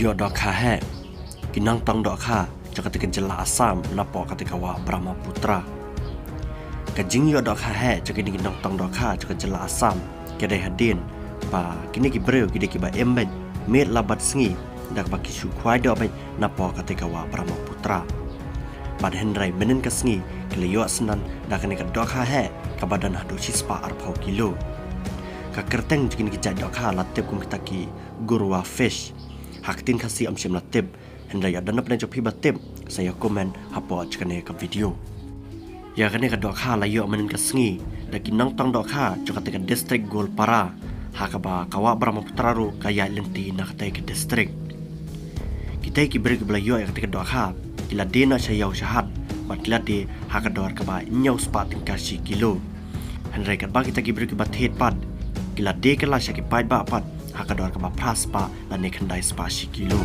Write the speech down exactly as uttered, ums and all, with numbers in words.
Ïoh dohkha heh ki nongtong dohkha jong kata ka jylla Assam napoh kata ka wah Brahmaputra. Ka jingïoh dohkha heh jong kine ki nongtong dohkha jong ka jylla Assam ka dei hadien ba kine ki briew ki dei kiba im beit miet la bad sngi da kaba ki shu khwai doh beit napoh kata ka wah Brahmaputra. Bad hynrei mynhynnin ka sngi ki la ïoh syndon da kane ka dohkha heh kaba don haduh shispah arphew kilo. Ka kyrteng jong kine ki jait dohkha la tip kum kita ki Gorua fish ha ka ktien Khasi. Ym shym la tip, hynrei ïa don na pdeng jong phi ba tip sa ïa comment hapoh jong kane ka video. Ïa kane ka dohkha la ïoh mynhynnin ka sngi da ki nongtong dohkha jong kata ka district Goalpara ha kaba ka wah Brahmaputra ruh ka ïaid lynti na kata ka district. Kita ki briew kiba la ïoh ïa kata ka dohkha ki la die noh sha ïew sha hat bad ki la die ha ka dor kaba hynñiew spah tyngka shi kilo. Hynrei katba kita ki briew kiba thied pat ki la die kylla sha ki paidbah pat ha ka dor kaba phra spah lane khyndai spah shi kilo.